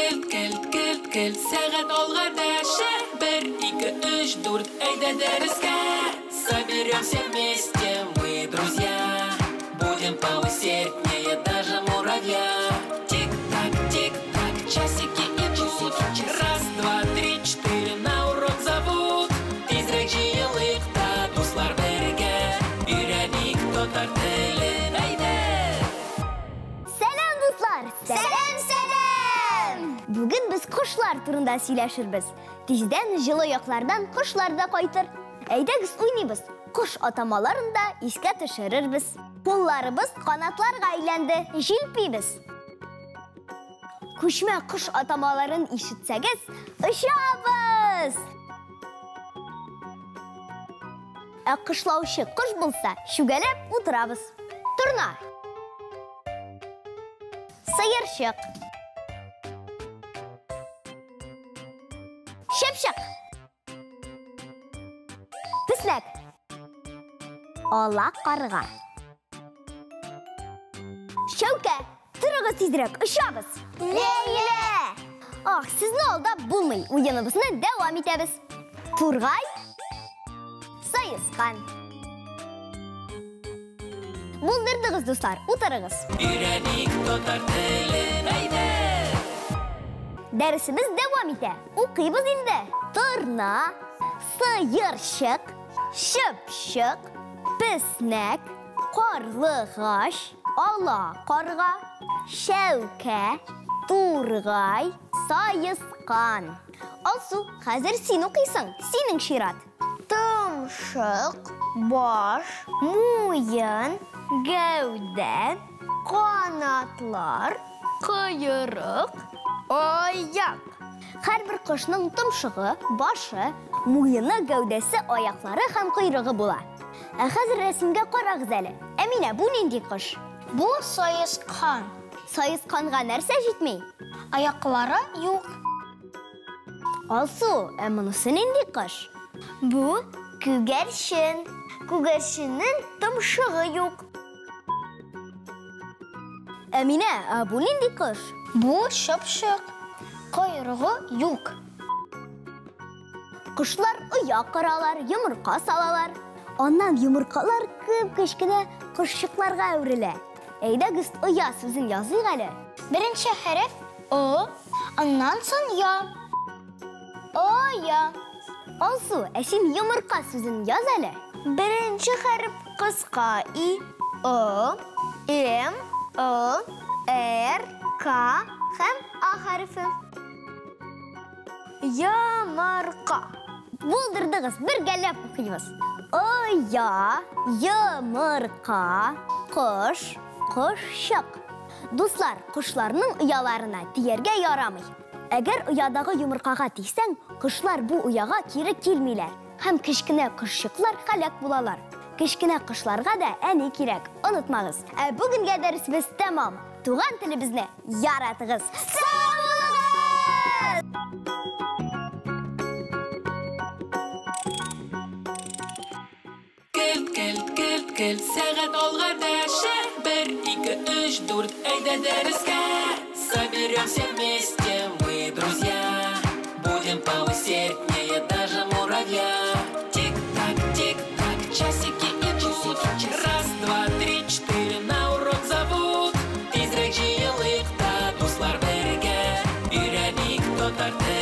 Келт, келт, келт, келт, сәгать алга дәшә. 1, 2, 3, 4, әйдә дәрескә. Соберемся вместе, мы друзья. Будем поусерднее даже муравья. Тик-так, тик-так, часики идут. 1, 2, 3, 4, на урок зовут. Тизрәк җыелыйк та, дуслар, бергә. Өйрәник татар телен, әйдә! Сәлам, дуслар! Сәлам, сәлам! Бүген без кошлар турында сөйләшербез. Тиздән җылы яклардан кошлар да кайтыр. Әйдәгез уйныйбыз. Кош атамаларын да искә төшерербез. Кулларыбыз канатларга әйләнде, җилпибез. Күчмә кош атамаларын ишетсәгез, очабыз! Ә кышлаучы кош булса, чүгәләп утырабыз. Торна. Сыерчык. Чыпчык. Песнәк. Ала карга. Шәүкә, торыгыз тизрәк, очабыз. Ләйлә! Ах, сезне алдап булмый. Уеныбызны дәвам итәбез. Тургай, саескан. Булдырдыгыз, дуслар, утырыгыз. Өйрәник татар телен, әйдә! Дәресебез дәвам итә. Укыйбыз инде. Торна, сыерчык, чыпчык, песнәк, карлыгач, ала карга, шәүкә, тургай, саескан. Алсу, хәзер син укыйсың, синең чират. Томшык, баш, муен, гәүдә, канатлар, койрык, аяк. Һәрбер кошның томшыгы, башы, муены, гәүдәсе, аяклары һәм койрыгы була. Ә хәзер рәсемгә карагыз әле. Әминә, бу нинди кош? Бу саескан. Саесканга нәрсә җитми? Аяклары юк. Алсу, ә монысы нинди кош? Бу күгәрчен. Күгәрченнең томшыгы юк. Әминә, ә бу нинди кош? Бу чыпчык. Койрыгы юк. Кошлар оя коралар, йомырка салалар. Аннан йомыркалар кеп-кечкенә кошчыкларга әверелә. Әйдәгез оя сүзен языйк әле. Беренче хәреф О, аннан соң Я. Оя. Алсу, ә син йомырка сүзен яз әле. Беренче хәреф кыска И, О, М, О, Р, К һәм А хәрефе. Йомырка. Булдырдыгыз, бергәләп укыйбыз. Оя, йомырка, кош, кошчык. Дуслар, кошларның ояларына тияргә ярамый. Әгәр оядагы йомыркага тисәң, кошлар бу ояга кире килмиләр. Һәм кечкенә кошчыклар һәлак булалар. Кечкенә кошларга да әни кирәк, онытмагыз. Ә бүгенгә дәресебез тәмам. Туган телебезне яратыгыз. Сау булыгыз! Келт, келт, келт, келт, сәгать алга дәшә. 1, 2, 3, 4, әйдә дәрескә. Соберемся вместе, мы друзья. Будем поусерднее даже муравья. Тик-так, тик-так, часики идут. 1, 2, 3, 4, на урок зовут. Тизрәк җыелыйк та, дуслар, бергә. Өйрәник татар телен.